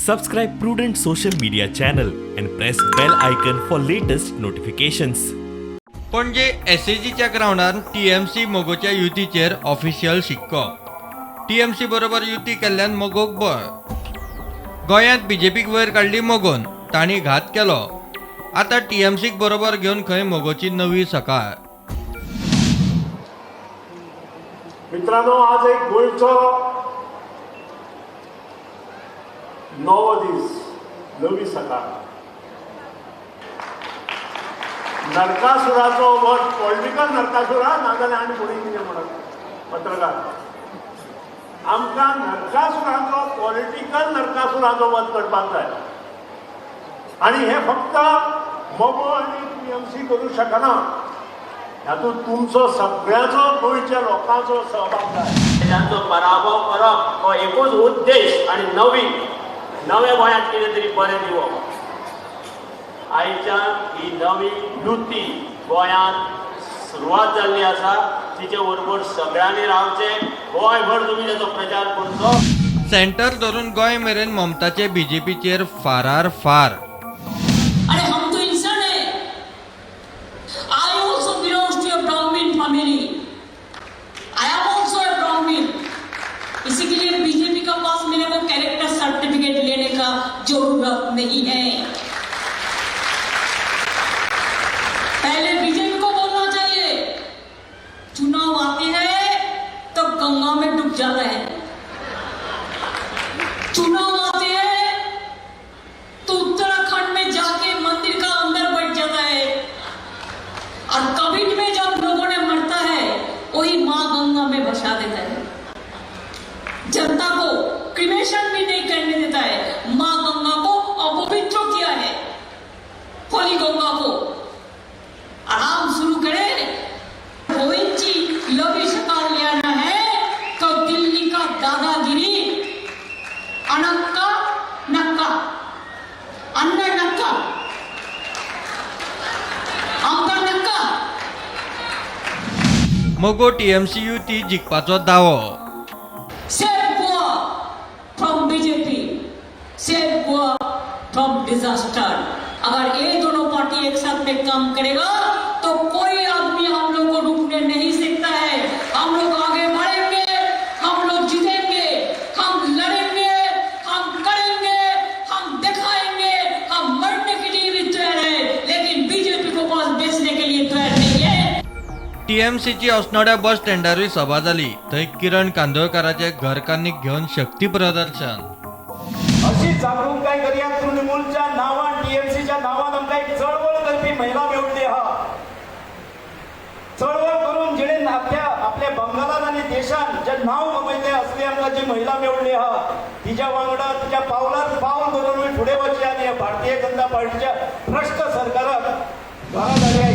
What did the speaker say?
Subscribe Prudent social media channel and press bell icon for latest notifications. Panaji एसएजीच्या ग्रावंडार TMC मगोच्या युतीचेर official शिक्को. TMC बरोबर युती केल्ल्यान मगोक बळ. गोंयांत बीजेपीक वयर काडली मगोन, तांणी घात केलो. आतां टीएमसीक बरोबर घेवन खंय मगोची नवी सकाळ. मित्रांनो, आज एक गोंयचो नवो दीस, नवी सकाळ. नरकासुराचो वध, पॉलिटिकल नरकासुरा, नाजाल्यार आनी कोणी कितें म्हणत पत्रकार. आमकां नरकासुराचो, पॉलिटिकल नरकासुराचो वध करपाक जाय आनी हें फक्त मगो आनी टीएमसी करूं शकना. हातूंत तुमचो सगळ्याचो, गोंयच्या लोकांचो सहभाग जाय. तांचो पराभव करप हो एकूच उद्देश आनी नवी नव्या गोंयांत कितें तरी बरें दिवप. आयच्यान ही नवी युती गोंयांत सुरवात जाल्ली आसा, तिचे बरोबर सगळ्यांनी रावचें. गोंयभर तुमी ताचो प्रचार करचो. सेंटर धरून गोंय मेरेन ममताचे बीजेपीचेर फारार फार. अरे, हम तो इंसान है. I also belongs to a Brahmin family. I am also a Brahmin. इसी के लिए बीजेपी का पास मेरे को कैरेक्टर सर्टिफिकेट लेने का जरूरत नहीं है. पहले बीजेपी को बोलना चाहिए, चुनाव आते हैं तो गंगा में डूब जाता है, चुनाव आते हैं तो उत्तराखंड में जाके मंदिर का अंदर बैठ जाता है और कोविड में जब लोगों ने मरता है, वही माँ गंगा में बसा देता है. जनता को क्रिमेशन भी नहीं करने देता है. माँ गंगा को अपवित्र किया है, होली गंगा को. आराम शुरू करें. गोविंद लवी सकाळ ले आना है तो दिल्ली का दादागिरी अनक्का नक्का अन्ना नक्का आमका नक्का. मगो टीएमसी युती जिखपाचो दावो. Save Goa from BJP, save Goa from disaster. अगर ये दोनों पार्टी एक साथ में काम करेगा तो कोई आदमी हम लोग को रोकने नहीं सकता है. हम लोग आगे बढ़ेंगे, हम लोग जीतेंगे, हम लड़ेंगे, हम करेंगे, हम दिखाएंगे. हम मरने के लिए भी तैयार है, लेकिन बीजेपी को पास बेचने के लिए तैयार नहीं है. टीएमसीची अस्नोड्या बस स्टँडारूय सभा जाली. थंय किरण कांदोळकाराचे घरकान्नीक घेवन शक्ती प्रदर्शन. अशी जागृताय करया. तृणमूलच्या नावान, टीएमसीच्या नावान आमकां एक चळवळ करपी महिला मेवली आहा. चळवळ करून जिणे आपल्या आपल्या बंगालान आनी देशान जे नांव कमयलें, असली आमकां जी महिला मेवली आहा, तिच्या वांगडा तिच्या पावलार पावल धरून फुडें वचया आनी ह्या भारतीय जनता पार्टीच्या भ्रश्ट सरकाराक घरा धाडया.